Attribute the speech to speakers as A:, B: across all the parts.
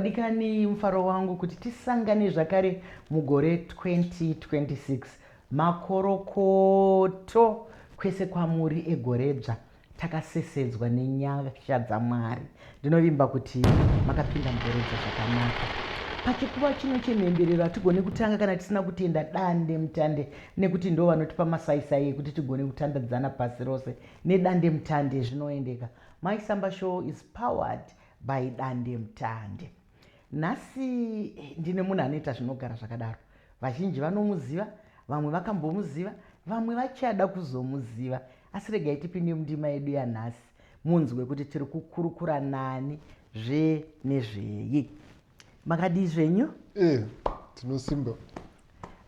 A: Vadikani, mufaro wangu kuti tisangane zvakare mugore 2026. Makorokoto kwese kwamuri egoredzva. Takasesedzwa nenyasha dzaMwari. Ndinovimba kuti makapinda mugoredzva zvakanaka. Pachikuva chino chemhemberero hatigone kutanga kana tisina kutenda dande mutande, nekuti ndo vanotipa masaisai ekuti tigone kutandadzana pasi rose nedande mutande zvinoendeka. My Samba Show is powered by dande mutande. Nhasi ndine munhu anoita zvinogara zvakadaro. Vazhinji vanomuziva, vamwe vakambomuziva, vamwe vachada kuzomuziva. Asi regai tipinde mundima yedu yanhasi munzwe kuti tiri kukurukura nani zve nezvei. Makadii zvenyu?
B: Tinosimba.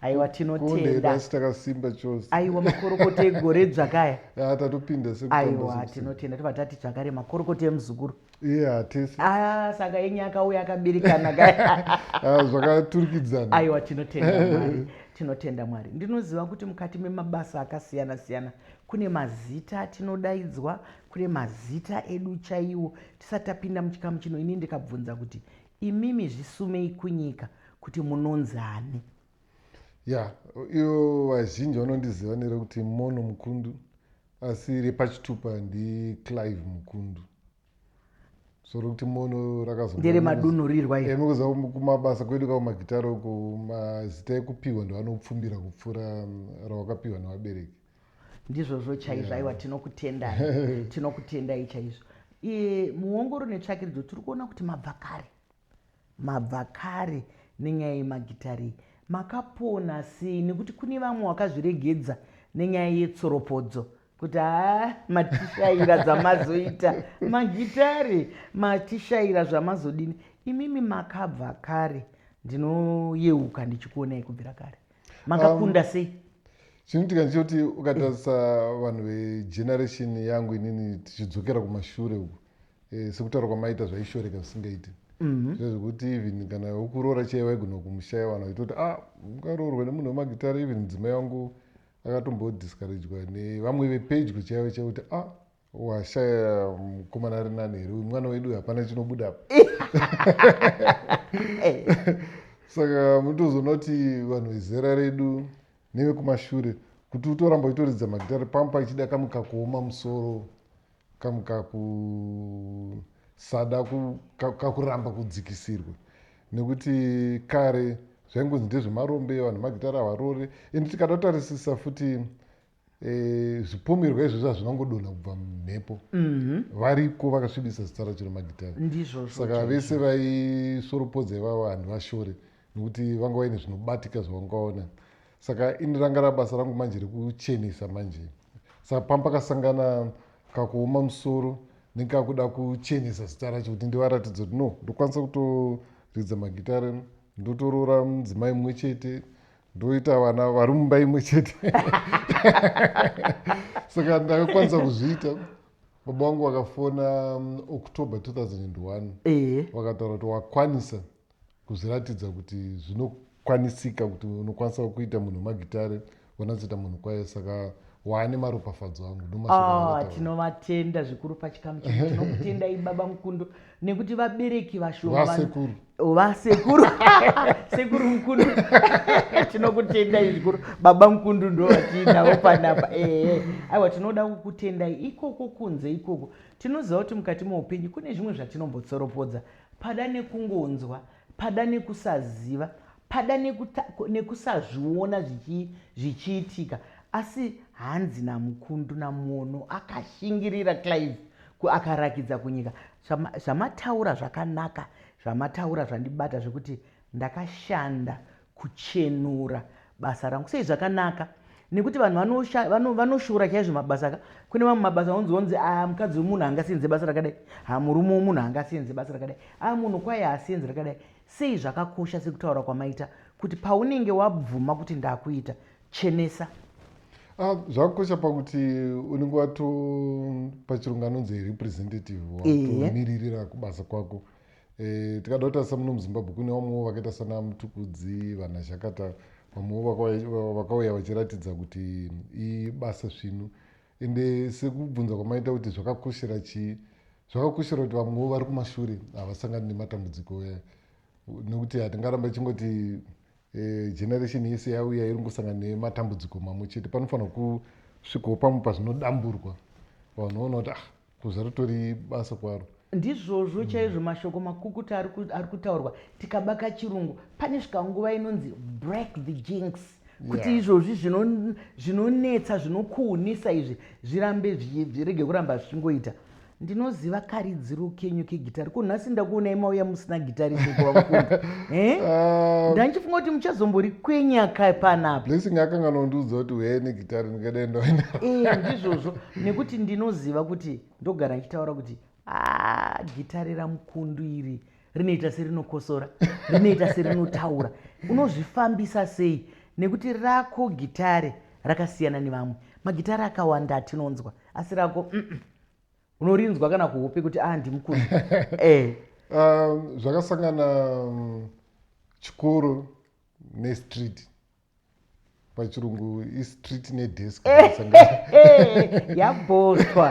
A: Aiwa, tinotenda.
B: Asi takasimba chose.
A: Aiwa, makorokoto egore dzvakaya.
B: Ya, tatopinda.
A: Aiwa, tinotenda. Tobva tati zvakare makorokoto emuzukuru.
B: Iya, tese.
A: Ah, saka yenyu akauya akabirikana kaya.
B: Ah, zvakaturikidzana.
A: Aiwa, tinotenda Mwari, tinotenda Mwari. Ndinoziva kuti mukati memabasa akasiyana siyana kune mazita atinodaidzwa, kune mazita edu chaiwo. Tisati tapinda muchikamu chino, ini ndikabvunza kuti imimi zvisumei kunyika kuti munonzani?
B: Ya, ivo vazhinji vanondiziva nerekuti Mono Mukundu, asi repachitupa ndiClive Mukundu. So rekuti Mono rakazo
A: nderemadunhurirwa iri.
B: Mukuziva kumabasa kwedu kakumagitare uku, mazita ekupiwa ndoanopfumbira kupfuura rawakapiwa nevabereki.
A: Ndizvozvo chaizvo. Aiwa, tinokutendai, tinokutendai chaizvo. Muongoro netsvakiridzo tiri kuona kuti mabva kare, mabva kare nenyaya yemagitare. Makapona sei? Nekuti kune vamwe wakazviregedza nenyaya yetsoropodzo kuti haa, matishaira zvamazoita magitare, matishaira zvamazodini. Imimi makabva kare, ndinoyeuka ndichikuonai kubvira kare. Makakunda sei?
B: Chinoitika ndechekuti ukatarisa vanhu vegeneration yangu inini tichidzokera kumashure uku, sekutaura kwamaita, zvaishoreka zvisingaiti. Zviya zvekuti even kana ukuroora chaiye waigona kumushaya, vanhu vaitoti, "Ah, ungaroorwa nemunhu wemagitare?" Even mudzimai wangu akatombodiscouragwa nevamwe vepedyo chaivo chaivo kuti, "Ah, washaya mukomana ari nani here? Uyu mwana wedu hapana chinobuda apa." Saka munotozoona kuti vanhu vezera redu nevekumashure, kuti utoramba uchitoridza magitare pamwe pachida kamwe kakuoma musoro, kamwe kakusada kakuramba kudzikisirwa, nekuti kare zvaingonzi ndezvemarombe, vanhu magitare havarore. Ende tikada kutarisisa futi, zvipomerwa izvozvo hazvinangodonha kubva mumhepo. Variko vakasvibisa zita racho remagitare.
A: Ndizvozvo.
B: Saka
A: chaizvo.
B: Vese vaisoropodza ivavo handivashore, nekuti vanga vaine zvinobatika zvavangaona. Saka ini ranga rabasa rangu manje rekuchenesa manje. Saka pamba pakasangana kakuoma musoro nekakuda kuchenesa zita racho, kuti ndivaratidze kuti no, ndokwanisa kutoridza magitare, ndotoroora mudzimai mumwe chete, ndoita vana vari mumba imwe chete. Saka ndakakwanisa kuzviita. Baba vangu vakafona October 2001, vakataura kuti wakwanisa kuzviratidza kuti zvinokwanisika, kuti unokwanisa kuita munhu wemagitare, wanatsoita munhu kwaye, saka waane maropafadzo angu. Ndomashoko
A: Ah,
B: avakataura.
A: Tinovatenda zvikuru pachikamu chino. Tinokutendai, Baba Mukundu, nekuti vabereki vashoma
B: Vasekuru.
A: Vasekuru, Sekuru Mukundu, tinokutendai zvikuru. Baba Mukundu ndo vatiinavo panapa. Ehe, aiwa, tinoda kukutendai ikoko kunze ikoko. Tinoziva kuti mukati meupenyu kune zvimwe zvatinombotsoropodzwa, pada nekungonzwa, pada nekusaziva, pada nekusazviona zvichiitika. Asi hanzi naMukundu naMuono akashingirira Clive, akarakidza kunyika. Zvamataura zvakanaka, zvamataura zvandibata zvekuti ndakashanda kuchenura basa rangu. Sei zvakanaka? Nekuti vanhu vanoshora chaizvo mabasa ka. Kune vamwe mabasa anonzi onzi, "A, mukadzi wemunhu haangasenze basa rakadai, ha, murume wemunhu haangasenze basa rakadai, a, munhu kwaye haasenzi rakadai." Sei zvakakosha sekutaura kwamaita kuti paunenge wabvuma kuti ndakuita, chenesa?
B: Ah, zvakakosha pakuti unenge wato, pachirungu anonzi representative, watomiririra kubasa kwako. Tikada kutarisa muno muZimbabwe, kune vamwewo vakaita sana Mutukudzi, vana Zhakata, vamwewo vakauya vachiratidza kuti ibasa svinu. Ende sekubvunza kwamaita kuti zvakakoshera chii, zvakakoshera kuti vamwewo vari kumashure havasangani nematambudziko. Nekuti hatingaramba tichingoti generation yese yauya iri kungosangana nematambudziko mamwe chete. Panofanira kusvikawo pamwe pazvinodamburwa, vanhu vaona kuti ah, kuza ritori basa kwaro.
A: Ndizvozvo chaizvo. Mashoko makukuta ari kutaurwa. Tikabaka chirungu, pane svika nguva inonzi "break the jinx", kuti izvozvi zvinonetsa, zvinokuunisa izvi, zvirambe zvirege kuramba zvichingoita. Ndinoziva karidziro kenyu kegitari. Ko nhasi ndakuonai mauya musina gitari sekuvaMukundu. Ndandichifunga kuti muchazomborikwenya panapa.
B: Blessing akanga nondiudza kuti uyai negitari, ndingadai ndaenda.
A: Ndizvozvo, nekuti ndinoziva kuti ndogara ndichitaura kuti a gitari raMukundu iri rinoita serinokosora, rinoita serinotaura. Unozvifambisa sei? Nekuti rako gitare rakasiyana nevamwe magitare akawanda atinonzwa, asi rako Unorinzwa kana kuhope kuti a ndiMukundu.
B: Zvakasangana chikoro nestreet. Pachirungu istreet nedesk.
A: Yabhoswa.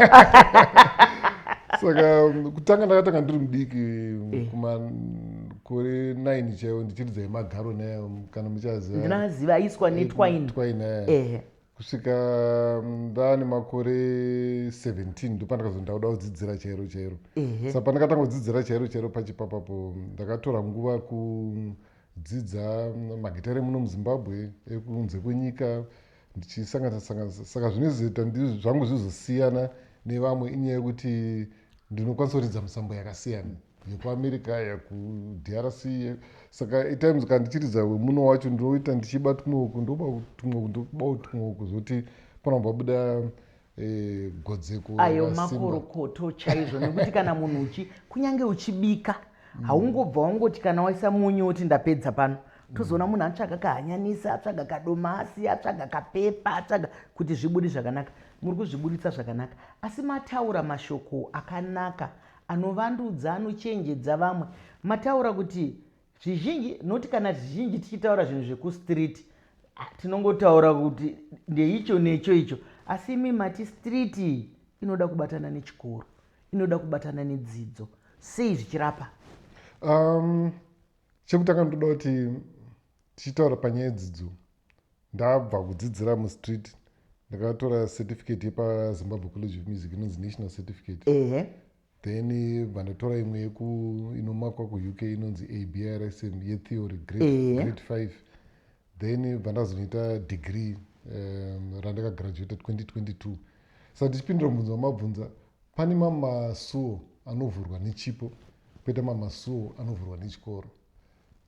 B: Saka kutanga ndakatanga ndiri mudiki, kumakore 9 chaiwo, ndichiridza emagaro nayo, kana muchaziva.
A: Ndinoaziva, aiswa netwine.
B: Twine. Kusvika ndaane makore 17, ndopandakazo ndakuda kudzidzira chairo chairo. Saka pandakatanga kudzidzira chairo chairo pachipapapo, ndakatora nguva kudzidza magitare emuno muZimbabwe, ekunze kwenyika, ndichisanganisa sanganisa. Saka zvinozoita zvangu zvizosiyana nevamwe inyaya yekuti ndinokwanisa kuridza misambo yakasiyana, yekuAmerica, yekuDRC. Saka atimes kana ndichiridza wemuno wacho, ndinoita ndichiba tumwe uku, ndoba tumwe uku, ndoba tumwe uku, zvokuti panobva buda godzeko
A: Ayo
B: rakasimba.
A: Makorokoto chaizvo, nekuti kana munhu uchi kunyange uchibika, haungobva wangoti kana waisa munyu woti ndapedza pano. Tozoona munhu atsvaga kahanyanisi, atsvaga kadomasi, atsvaga kapepa, atsvaga kuti zvibude zvakanaka. Muri kuzvibuditsa zvakanaka, asi mataura mashoko akanaka anovandudza, anochenjedza vamwe. Mataura kuti zvizhinji, noti kana zvizhinji tichitaura zvinhu zvekustreet, tinongotaura kuti ndeicho necho icho, asi imi mati street iyi inoda kubatana nechikoro, inoda kubatana nedzidzo. Sei zvichirapa?
B: Chekutanga ndoda kuti tichitaura panyaya yedzidzo, ndabva kudzidzira mustreet, ndakatora certificate yepaZimbabwe College of Music inonzi national certificate. Then bva ndatora imwe inomakwa kuUK inonzi ABRSM yetheory, grade, grade 5. Then bva ndazonoita degree randakagraduata 2022. Saka ndichipindura mubvunzo wamabvunza, pane mamasuo anovhurwa nechipo, poita mamasuo anovhurwa nechikoro.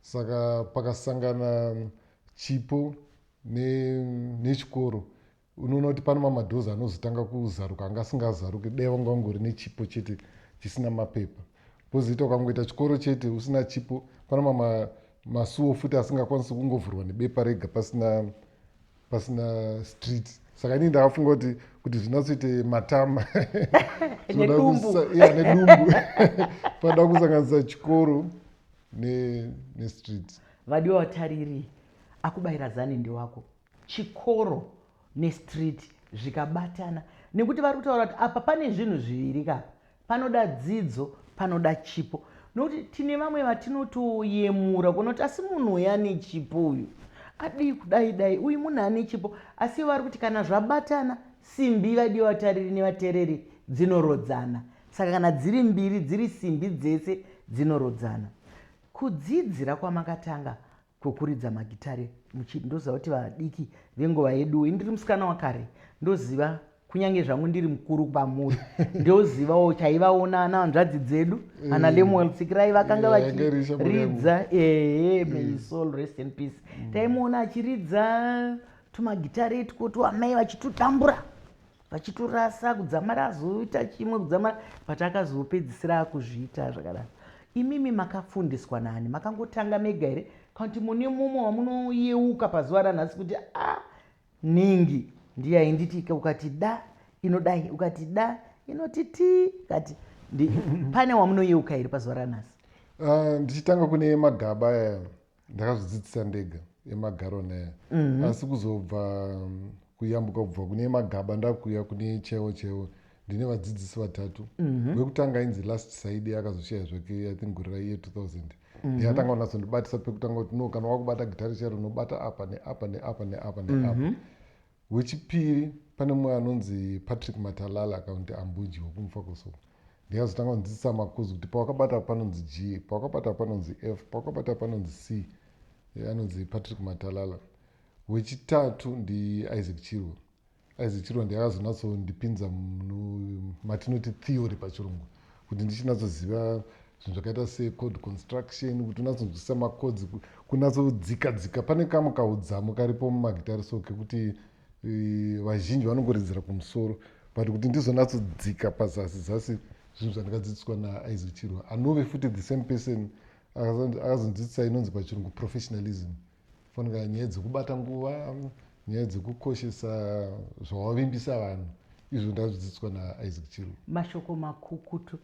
B: Saka pakasangana chipo nechikoro, unoona kuti pane mamadhozi anozotanga kuzaruka anga asingazaruki dai vanga vangori nechipo chete chisina mapepa. Pozoita ukangoita chikoro chete usina chipo, pane mama masuo futi asingakwanisi kungovhurwa nebepa rega pasina street. Saka inini ndakafunga kuti zvinatsoite matama zvinoda
A: Nedumbu.
B: Yeah, nedumbu, panoda kusanganisa chikoro nestreet.
A: Vadiwa vatariri, akubayira zani ndewako. Chikoro nestreet zvikabatana, nekuti vari kutaura kuti apa pane zvinhu zviviri kapa, panoda dzidzo, panoda chipo. Nokuti tine vamwe vatinotoyemura kuona kuti asi munhu uyu ane chipo, uyu adii kudai dai, uyu munhu ane chipo, asi vari kuti kana zvabatana, simbi, vadiwa vatariri nevateereri, dzinorodzana. Saka kana dziri mbiri, dziri simbi dzese dzinorodzana. Kudzidzira kwamakatanga kwekuridza magitare, ndoziva kuti vadiki venguva yedu, ini ndiri musikana wakare, ndoziva kunyange zvangu ndiri mukuru pamuri, ndozivawo chaivaona ana hanzvadzi dzedu, ana Lemuel Tsikirai vakanga
B: Yanga iri shamwari yangu.
A: vachiridza. Ehe, may his soul rest in peace. Taimuona achiridza tumagitare itwo, twamai vachitutambura, vachitorasa kudzamara azoita chimwe kudzamara, but akazopedzisira akuzviita zvakadaro. Imimi makafundiswa nani? Makangotanga mega here, kana kuti mune mumwe wamunoyeuka pazuva ranhasi kuti a ningi ndiye ainditi ukati da inodai, ukati da inoti ti, kati pane wamunoyeuka here pazuva ranhasi?
B: Ndichitanga kune magaba aya, ndakazvidzidzisa ndega emagaroni aya. Asi kuzobva kuyambuka kubva kune magaba ndakuya kune chaiwo chaiwo, ndine vadzidzisi vatatu. Wekutanga ainzi Last Saidi, akazoshaya zvake, I think gore raiye 2000. Ndiye atanga kunatsondibatisa pekutanga kuti no, kana wakubata gitari chairo unobata apa neapa neapa neapa neapa. Wechipiri, pane mumwe anonzi Patrick Matalala, akaunti Ambunji wekumufakoso. Ndiye azotanga kundidzidzisa makozi kuti pawakabata panonzi G, pawakabata panonzi F, pawakabata panonzi C. Anonzi Patrick Matalala. Wechitatu ndiIsaac Chirwa. Isaac Chirwa ndiye akazonatsondipinza matinoti theory pachirungu, kuti ndichinatsoziva zvinhu zvakaita sechord construction, kuti unatsonzwisisa macodes, kunatsodzika dzika. Pane kamwe kaudzamu karipo mumagitari so kekuti vazhinji vanongoridzira kumusoro, but kuti ndizonatsodzika pazasi zasi, zvinhu zvandakadzidziswa naIsaac Chirwa, anove futi the same person akazondidzidzisa inonzi pachirungu professionalism, fanika nyaya dzekubata nguva, nyaya dzekukoshesa zvawavimbisa vanhu. Izvo ndazvidzidziswa naIsaac Chirwa.
A: Mashoko makukutu.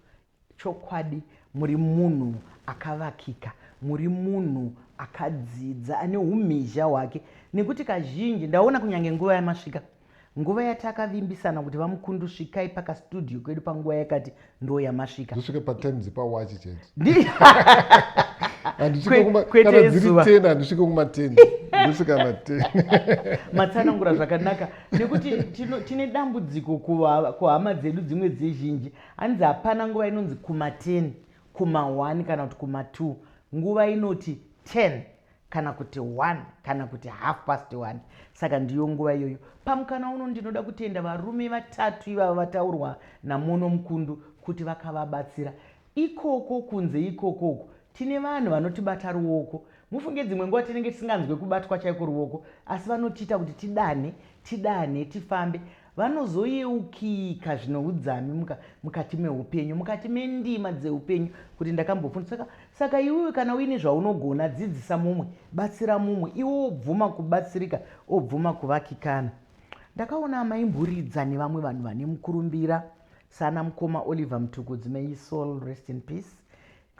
A: Chokwadi muri munhu akavakika, muri munhu akadzidza, ane umhizha hwake, nekuti kazhinji ndaona kunyange nguva yamasvika, nguva yatakavimbisana kuti vaMukundu svikai pakastudio kwedu panguva yakati, ndo yamasvika.
B: Ndosvika patime dzepawachi chaidzo.
A: Kwete
B: Kana dziri
A: zuva.
B: 10, handisvike kuma10, ndosvika na10.
A: Matsanangura zvakanaka, nekuti tine dambudziko kuhama dzedu dzimwe dzezhinji. Hanzi hapana nguva inonzi kuma10, kuma1 kana kuti kuma2. Nguva inoti 10 kana kuti 1 kana kuti half past 1, saka ndiyo nguva iyoyo. Pamukana uno ndinoda kutenda varume vatatu ivava vataurwa naMono Mukundu kuti vakavabatsira ikoko kunze ikokoko. Tine vanhu vanotibata ruoko. Mufunge, dzimwe nguva tinenge tisinganzwe kubatwa chaiko ruoko, asi vanotiita kuti tidane, tidane, tifambe. Vanozoyeukika zvino udzami mukati meupenyu, mukati mendima dzeupenyu, kuti ndakambofunda. Saka iwewe kana uine zvaunogona, dzidzisa mumwe, batsira mumwe, iwe wobvuma kubatsirika, obvuma kuvakikana. Ndakaona amaimburidza nevamwe vanhu vane mukurumbira sana mukoma Oliver Mutukudzi, may his soul rest in peace,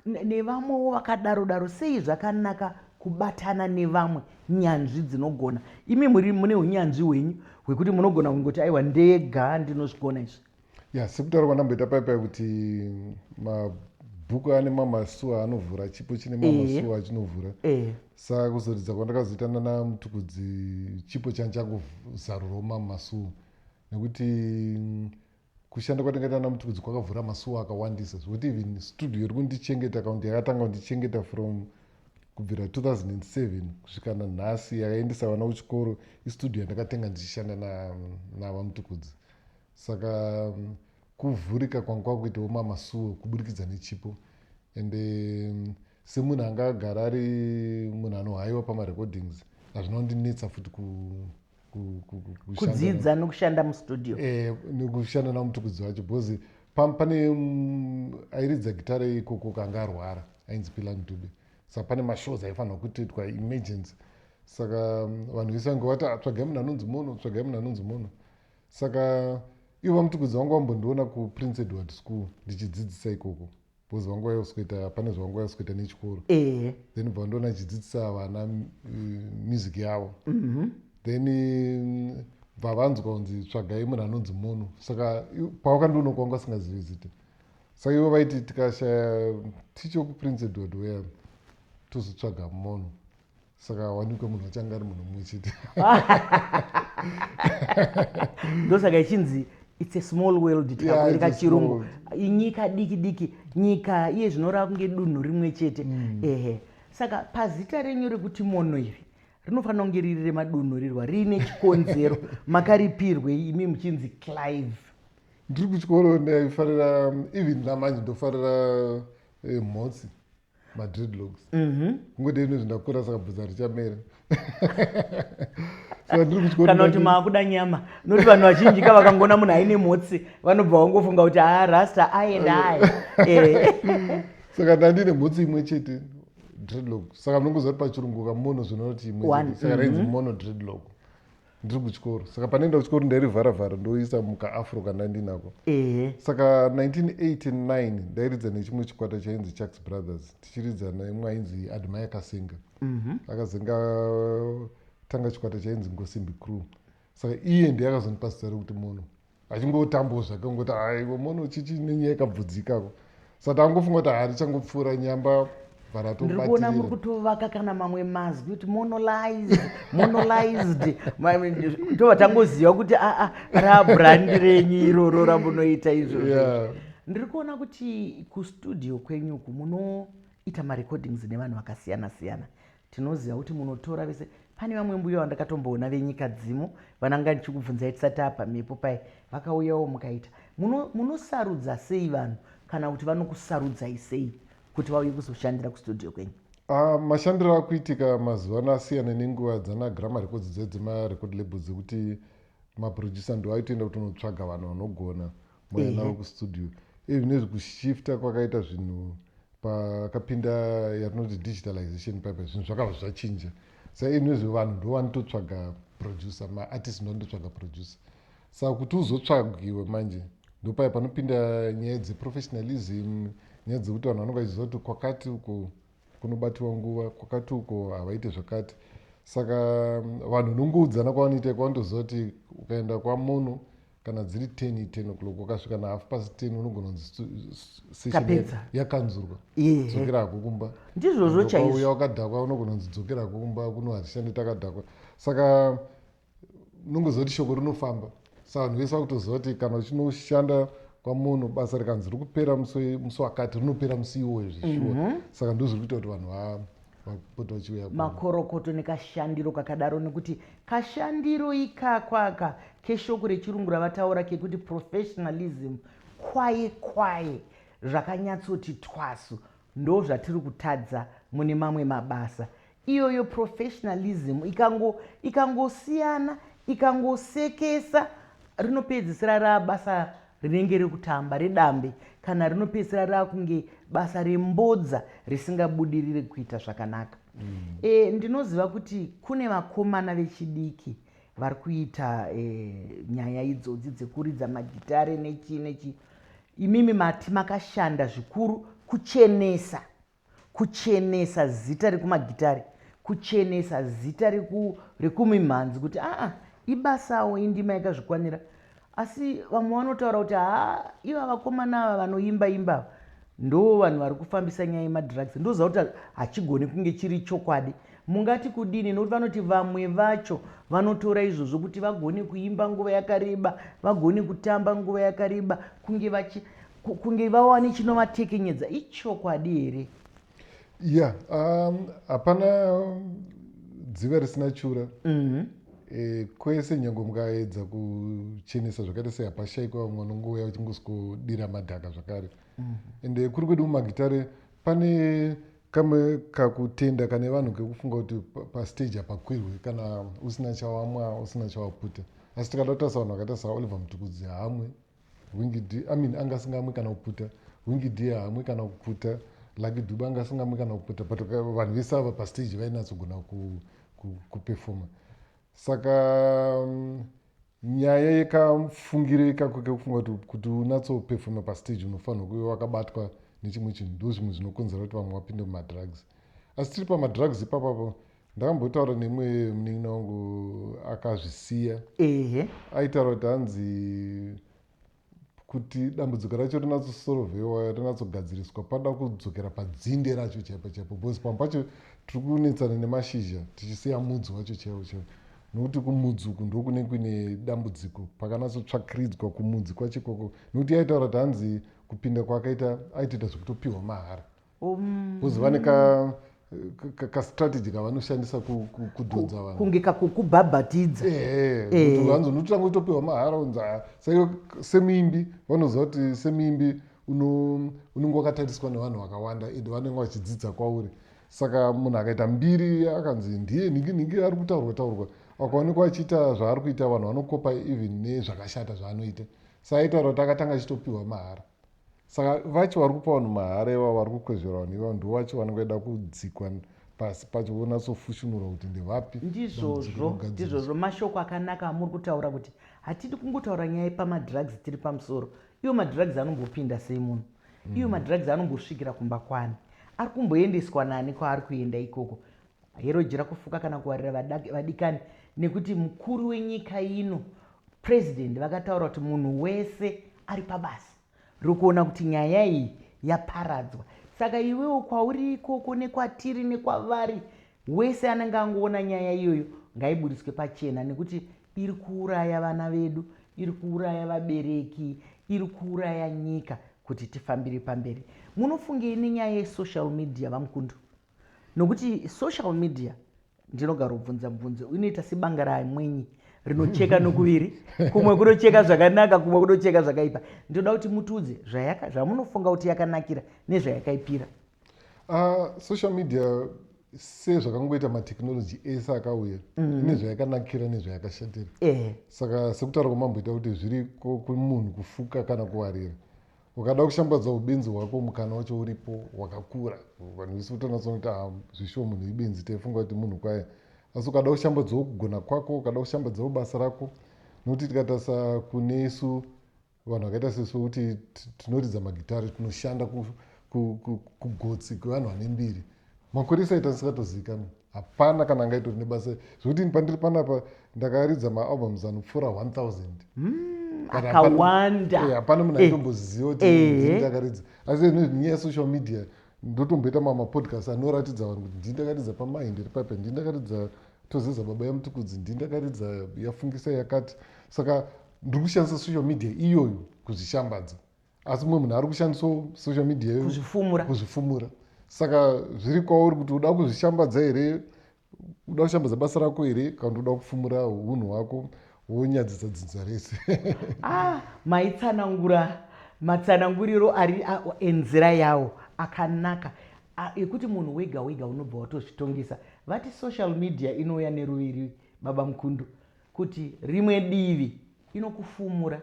A: nevamwewo vakadaro daro. Sei zvakanaka kubatana nevamwe nyanzvi dzinogona? Imi muri mune unyanzvi hwenyu hwekuti munogona kungoti, "Aiwa, ndega ndinozvigona izvi."
B: Ya, sekutaura kwandamboita paipai kuti mabhuku ane mamasuwa anovhura, chipo chine mamasuwa achinovhura. Saka kuzoridza kwandakazoita nana Mutukudzi, chipo changu chakuzarurawo mamasuwa, nekuti kushanda kwandingaita naMutukudzi kwakavhura masuwa akawandisa, zvekuti even studio iri kundichengeta, kaunti yakatanga kundichengeta from kubvira 2007 kusvika nanhasi, yakaendesa vana kuchikoro, istudio yandakatenga ndichishanda navaMutukudzi. Saka kuvhurika kwangu kwakuitawo mamasuwo kuburikidza nechipo. Ende semunhu anga agara ari munhu anohaiwa pamarecordings, hazvina kundinetsa futi kushanda
A: kudzidza nokushanda mustudio.
B: Nekushanda naMutukudzi wacho, because pane airidza gitare ikoko kanga arwara, ainzi Pilan Dube. Saka pane mashows aifanirwa kutoitwa emergency, saka vanhu vese vange vati, "Ah, tsvagai munhu anonzi Mono, tsvagai munhu anonzi Mono." Saka ivo vaMutukudzi vangu vambondiona kuPrince Edward School ndichidzidzisa ikoko, because vangu vaisikuita, pane zvavangu vaisikuita nechikoro. Then bva vandiona ndichidzidzisa vana music yavo. Then bva vanzwa kunzi tsvagai munhu anonzi Mono. Saka pavakandiona kwanga vasingazivi zita, saka ivo vaiti tikashaya ticha wekuPrince Edward weya, tozotsvaga Mono. Saka wanikwe munhu wachanga ari munhu mumwe chete.
A: Ndosaka ichinzi it's a small world. Tikakuereka
B: It's a small
A: chirungu,
B: world.
A: Inyika diki diki, nyika iye zvinoreva kunge dunhu rimwe chete. Ehe, saka pazita renyu rekuti Mono iri, rinofanira kunge riri remadunhurirwa, riine chikonzero. Makaripirwei imi muchinzi Clive?
B: Ndiri kuchikoro ndaifarira, even namanje ndofarira mhotsi, madreadlocks. Kungoti ino zvindakura, saka bvudzi richamera. Saka ndiri kuchikoro
A: Kana kuti maakuda nyama, nokuti vanhu vazhinji ka vakangoona munhu aine mhotsi, vanobva vangofunga kuti haa, rasta aenda aya.
B: Saka ndandine mhotsi imwe chete, dreadlock. Saka munongoziva kuti pachirungu kamono zvinoti imwe
A: One,
B: chete. Saka rainzi Mono Dreadlock ndiri kuchikoro. Saka panoenda kuchikoro ndairivharavhara, ndoisa mukaafro kandandinako. Saka 1989 ndairidza nechimwe chikwata chainzi Chucks Brothers, tichiridza neimwe ainzi Admire Kasenga. Akazenga tanga chikwata chainzi Ngosimbi Crew. Saka iye ndiye akazondipa zita rekuti Mono, achingotambawo zvake, ngoti aivo Mono chichi nenyaya yakabvudzikako. Saka tangofunga kuti hari changopfuura nyamba.
A: Ndiri kuona muri kutovaka kana mamwe mazwi kuti monolized, monolized. Tobva tangoziva kuti aa, rabrand renyu iroro ramunoita izvozvo. Ndiri kuona kuti kustudio kwenyuku munoita marecordings nevanhu vakasiyana siyana. Tinoziva kuti munotora vese. Pane vamwe mbuya vandakatomboona venyika dzimo vananga ndichikubvunzai tisati apa mhepo pai, vakauyawo mukaita. Munosarudza sei vanhu, kana kuti vanokusarudzai sei kuti vauye kuzoshandira kustudio kwenyu?
B: Ah, mashandiro akuitika mazuva ano asiyana nenguva dzana Gramma Records dze dzemarecord labels, dzekuti maproducer ndo aitoenda kutonotsvaga vanhu vanogona, mouya navo kustudio. Izvinezvi kushifta kwakaita zvinhu pakapinda yatinoti digitalization paipa, zvinhu zvakabva zvachinja. Saka izvinezvi vanhu ndo vanototsvaga producer, maartist ndo vanototsvaga producer. Saka kuti uzotsvagiwe manje, ndopai panopinda nyaya dzeprofessionalism, nyaya dzekuti vanhu vanonge vachiziva kuti kwakati uko kunobatiwa nguva, kwakati uko havaite zvakati. Saka vanhu unongoudzana kwavanoita, kwavanotoziva kuti ukaenda kwaMono kana dziri 10, 10 o'clock, ukasvika na 10:30 unogona kunzi session
A: Tapedza.
B: yakanzurwa, dzokera hako kumba.
A: Ndizvozvo chaizvo.
B: Ukauya wakadhakwa unogona kunzi dzokera hako kumba, kuno hatishandi takadhakwa. Saka unongoziva kuti shoko rinofamba. Saka vanhu vese vakutoziva kuti kana uchinoshanda kwamunhu, basa rikanzi riri kupera musi wakati, rinopera musi iwoyo zvishuwa. Saka ndozviri kuita kuti vanhu vapote vachiuya kuno.
A: Makorokoto nekashandiro kakadaro, nekuti kashandiro ikakwaka keshoko rechirungu ravataura kekuti professionalism, kwaye kwaye zvakanyatsoti twasu. Ndo zvatiri kutadza mune mamwe mabasa. Iyoyo professionalism ikangosiyana, ikangosekesa, rinopedzisira rabasa rinenge rekutamba redambe, kana rinopedzisira rakunge basa rembodza risingabudiriri kuita zvakanaka. Ndinoziva kuti kune vakomana vechidiki vari kuita nyaya idzodzi dzekuridza magitare nechii nechii. Imimi mati makashanda zvikuru kuchenesa zita rekumagitare, kuchenesa zita rekumimhanzi, kuti aa, ibasawo, indima yakazvikwanira. Asi vamwe vanotaura kuti haa, iva vakomana ava vanoimba imba ndo vanhu vari kufambisa nyaya yemadrugs. Ndoziva kuti hachigoni kunge chiri chokwadi. Mungati kudini? Nokuti vanoti vamwe vacho vanotora izvozvo kuti vagone kuimba nguva yakareba, vagone kutamba nguva yakareba, kunge vawane chinovatekenyedza. Ichokwadi here?
B: Ya, hapana dziva risina chura. Kwese nyange mukaedza kuchenesa zvakaita sei, hapashayikwa vamwe vanongouya vachingoskodira madhaka zvakare. Ende kuri kwedu mumagitare pane kamwe kakutenda kane vanhu kekufunga kuti pastage hapakwirwe kana usina chawamwa, usina chawaputa. Asi tikada kutarisa vanhu vakaita saOliver Mutukudzi, haamwe. Winky D, I mean, anga asingamwi kana kuputa. Winky D haamwi kana kuputa. Lucky Dube anga asingamwi kana kuputa, but vanhu vese ava pastage vainatsogona kupefoma. Saka nyaya yekamufungiro ikako kekufunga kuti unatsopefoma pastage unofanirwa kuve wakabatwa nechimwe chinhu, ndo zvimwe zvinokonzera kuti vamwe vapinde mumadrugs. Asi tiri pamadrugs ipapapo, ndakambotaura nemumwe munin'ina wangu akazvisiya. Aitaura kuti hanzi kuti dambudziko racho rinatsosorovhewa, rinatsogadziriswa, pada kudzokera padzinde racho chaipo chaipo, because pamwe pacho tiri kunetsana nemashizha tichisiya mudzi wacho chaiwo chaiwo, nokuti kumudzi uku ndokune kuine dambudziko. Pakanatsotsvakiridzwa kumudzi kwacho ikoko, nokuti aitaura kuti hanzi kupinda kwaakaita aitoita zvekutopiwa mahara, because vane kastrategy kavanoshandisa kudhonza vanhu.
A: Kunge kakukubhabhatidza.
B: Kuti hanzi unotanga kutopiwa mahara, unzi "Ah." Saka semuimbi vanoziva kuti semuimbi unenge wakatariswa nevanhu vakawanda, ende vanenge vachidzidza kwauri. Saka munhu akaita mbiri, akanzi ndiye nhingi nhingi ari kutaurwa taurwa, akaonekwa achiita zvaari kuita, vanhu vanokopa even nezvakashata zvaanoita. Saka aitaura kuti akatanga achitopiwa mahara. Saka vacho vari kupa vanhu mahara ivavo, vari kukwezvera vanhu ivavo, ndo vacho vanenge vaida kudzikwa pasi pacho, vonatsofushunura kuti ndevapi.
A: Ndizvozvo.
B: Dambudziko rinogadziriswa.
A: Ndizvozvo, mashoko akanaka amuri kutaura kuti hatidi kungotaura nyaya yepamadrugs tiri pamusoro. Iwo madrugs anombopinda sei munhu? Iwo madrugs anombosvikira kumba kwani? Ari kumboendeswa nani kwaari kuenda ikoko? Hero jira kufuka kana kuwarira vadikani, nekuti mukuru wenyika ino, President, vakataura kuti munhu wese ari pabasa rokuona kuti nyaya iyi yaparadzwa. Saka iwewo kwauri ikoko, nekwatiri, nekwavari wese anenge angoona nyaya iyoyo, ngaiburitswe pachena, nekuti iri kuuraya vana vedu, iri kuuraya vabereki, iri kuuraya nyika. Kuti tifambire pamberi, munofungei nenyaya yesocial media, VaMukundu? Nokuti social media, ndinogara kubvunza mubvunzo, inoita sebanga ramwenyi rinocheka nokuviri, kumwe kunocheka zvakanaka, kumwe kunocheka zvakaipa. Ndinoda kuti mutiudze zvamunofunga kuti yakanakira nezvayakaipira.
B: Social media, sezvakangoita matechnology ese akauya, ine zvayakanakira nezvayakashatira. Saka sekutaura kwamamboita kuti zviri kumunhu kufuka kana kuwarira, ukada kushambadza ubenzi hwako, mukana wacho uripo wakakura. Vanhu vese kutonatsoona kuti, ah, zvishuwa munhu ibenzi, taifunga kuti munhu kwaye. Asi ukada kushambadzawo kugona kwako, ukada kushambadzawo basa rako, nokuti tikatarisa kune isu vanhu vakaita sesu kuti tinoridza magitare, tinoshanda kugotsi kwevanhu vane mbiri, makore ese aita ndisingatozivikanwa, hapana kana angaitori nebasa, zvekuti pandiri panapa ndakaridza maalbums anopfuura 1000.
A: Akawanda.
B: Hapana munhu aitomboziva kuti ndini ndakaridza. Asi nyaya yesocial media, ndotomboita mamapodcast anoratidza vanhu kuti ndini ndakaridza pamahenderi paipa, ndini ndakaridza Tozeza Baba yaMutukudzi, ndini ndakaridza Yafungisa yakati. Saka ndiri kushandisa social media iyoyo kuzvishambadza, asi mumwe munhu ari kushandisawo social media iyoyo
A: kuzvifumura.
B: Kuzvifumura. Saka zviri kwauri kuti uda kuzvishambadza here, uda kushambadza basa rako here, kana kuti uda kufumura unhu hwako wonyadzisa dzinza rese.
A: Ah, maitsanangura matsananguriro ari enzira yawo akanaka, ekuti munhu wega wega unobva watozvitongesa. Vati social media inouya neruviri, Baba Mukundu, kuti rimwe divi inokufumura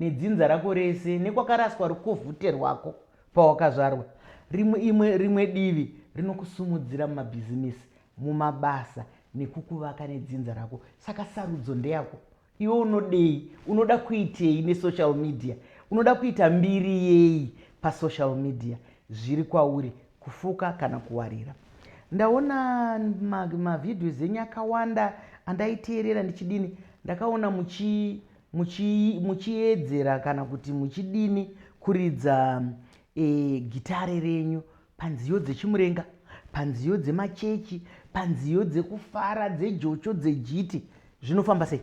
A: nedzinza rako rese nekwakaraswa rukovhute rwako pawakazvarwa, rimwe divi rinokusumudzira mumabhizimisi, mumabasa, nekukuvaka nedzinza rako. Saka sarudzo ndeyako iwe. Unodei? Unoda kuitei nesocial media? Unoda kuita mbiri yei pasocial media? Zviri kwauri kufuka kana kuwarira. Ndaona mavideos enyu akawanda andaiteerera ndichidini, ndakaona muchiedzera kana kuti muchidini kuridza gitare renyu panziyo dzechimurenga, panziyo dzemachechi, panziyo dzekufara, dzejocho, dzejiti. Zvinofamba sei?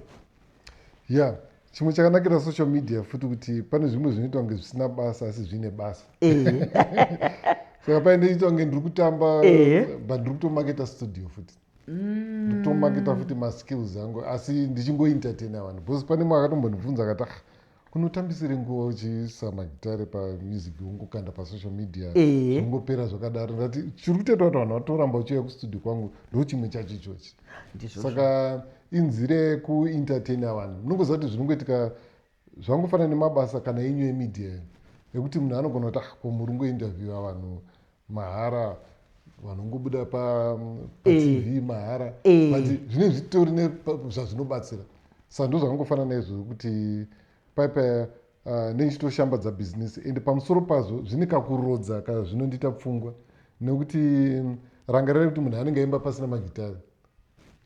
B: Ya, chimwe chakanakira social media futi kuti pane zvimwe zvinoitwa kunge zvisina basa asi zvine basa. Saka paindoitwa kunge ndiri kutamba, but ndiri kutomaketa studio futi, ndiri kutomaketa futi maskills angu, asi ndichingoentertaina vanhu, because pane mwe akatombondibvunza akati, "Ah, kunotambisire nguva uchiisa magitare pamusic, wongokanda pasocial media, zvongopera zvakadaro?" Ndati chiri kutoita kuti vanhu vatoramba uchiuya kustudio kwangu ndo chimwe chacho ichochi. Saka inzira yekuentertaina vanhu. Munongoziva kuti zvinongoitika zvangofanana nemabasa kana enyu emedia, ekuti munhu anogona kuti, "Ah, ko muri ngointerviewa vanhu mahara, vanongobuda paTV mahara?" But zvinenge zvitori nezvazvinobatsira. Saka ndo zvakangofanana naizvozvo kuti paipa nechitoshambadza bhizinesi, ende pamusoro pazvo zvine kakurodza kazvinondiita pfungwa, nekuti rangarirai kuti munhu anenge aimba pasina magitare,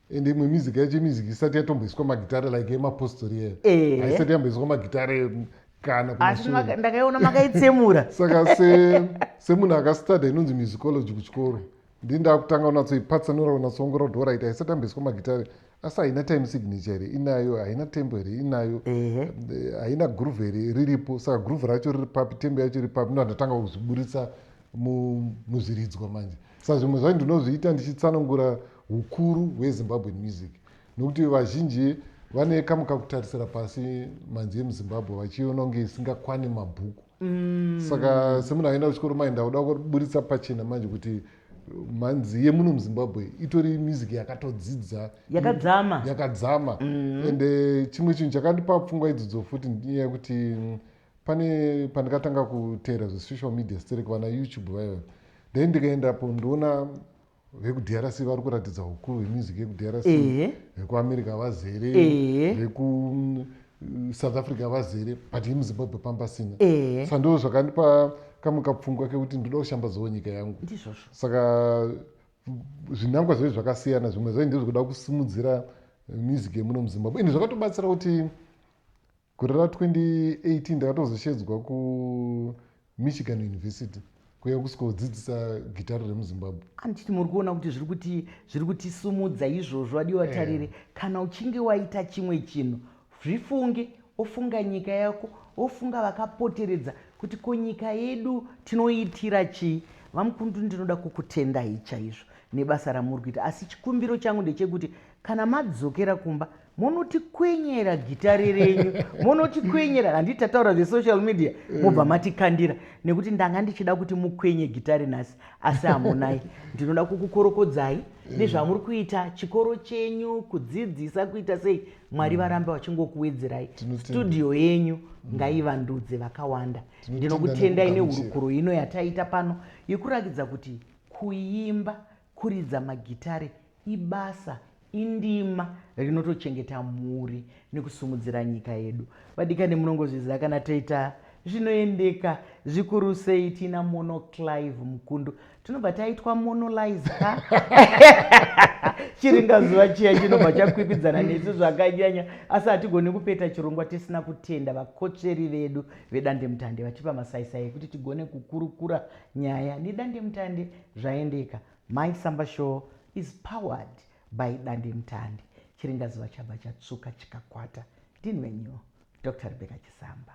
B: ende imwe music yacho music isati yatomboiswa magitare, like yemapostori iyayo, haisati yamboiswa magitare kana.
A: Asi ndakaiona makaitsemura.
B: Saka semunhu akastadha inonzi musicology kuchikoro, ndii ndakutanga kunatsoipatsanura, kunatsoongorora kuti alright, haisati yamboiswa magitare, asi haina time signature here? Inayo. Haina tempo here? Inayo. Haina groove here? Riripo. Saka groove racho riri papi? Tempo yacho iri papi? Ndo ndatanga kuzviburitsa muzviridzwa manje. Saka zvimwe zvacho ndinozviita ndichitsanangura ukuru hweZimbabwean music, nokuti vazhinji vane kamwe kakutarisira pasi mhanzi yemuZimbabwe, vachiona kunge isingakwani mabhuku. Saka semunhu aenda kuchikoro mai, ndakuda kuburitsa pachena manje kuti mhanzi yemuno muZimbabwe itori music yakatodzidza.
A: Yakadzama.
B: Yakadzama. Ende chimwe chinhu chakandipa pfungwa idzodzo futi ndinyaya yekuti pane pandakatanga kuteera zvesocial media sterek, vana YouTube vaiva, then ndikaendapo ndoona vekuDRC vari kuratidza ukuru hwemusic yekuDRC, vekuAmerica vazere, vekuSouth Africa vazere, but yemuZimbabwe pambasina. Saka ndo zvakandipa kamwe kapfungwa kekuti ndoda kushambadzawo nyika yangu. Saka zvinangwa zvacho zvakasiyana. Zvimwe zvacho ndezvekuda kusimudzira music yemuno muZimbabwe, ende zvakatobatsira kuti gore ra2018 ndakatozoshedzwa kuMichigan University. Kuya kusvikodzidzisa gitare remuZimbabwe.
A: Anditi muri kuona kuti zviri kuti zviri kutisumudza izvozvo, vadiwa tariri? Kana uchinge waita chimwe chinhu, zvifunge, ofunga nyika yako, ofunga vakapoteredza kuti ko nyika yedu tinoitira chii. VaMukundu, ndinoda kukutendai chaizvo nebasa ramuri kuita, asi chikumbiro changu ndechekuti kana madzokera kumba munotikwenyera gitare renyu, munotikwenyera. Handiti tataura zvesocial media? Mobva matikandira, nekuti ndanga ndichida kuti mukwenye gitare nhasi, asi hamunai. Ndinoda kukukorokodzai nezvamuri kuita, chikoro chenyu, kudzidzisa, kuita sei. Mwari varambe vachingokuwedzerai.
B: Tinotenda.
A: Studio yenyu ngaivandudze vakawanda.
B: Tinotenda
A: Ndinokutendai
B: nekugamuchira.
A: nehurukuro ino yataita pano yekurakidza kuti kuimba, kuridza magitare ibasa, indima rinotochengeta mhuri nekusumudzira nyika yedu. Vadikani, munongozviziva, kana toita zvinoendeka zvikuru sei tina Mono Clive Mukundu, tinobva taitwa monolize ka. Chiringazuva chiya chinobva chakwikwidzana nesu zvakanyanya, asi hatigoni kupeta chirongwa tisina kutenda vakotsveri vedu vedandemutande vatipa masaisai ekuti tigone kukurukura nyaya nedandemutande. Zvaendeka. My Samba Show is powered by dandemutande. Chiringazuva chabva chatsvuka chikakwata. Ndini wenyu Dr Rebecca Chisamba.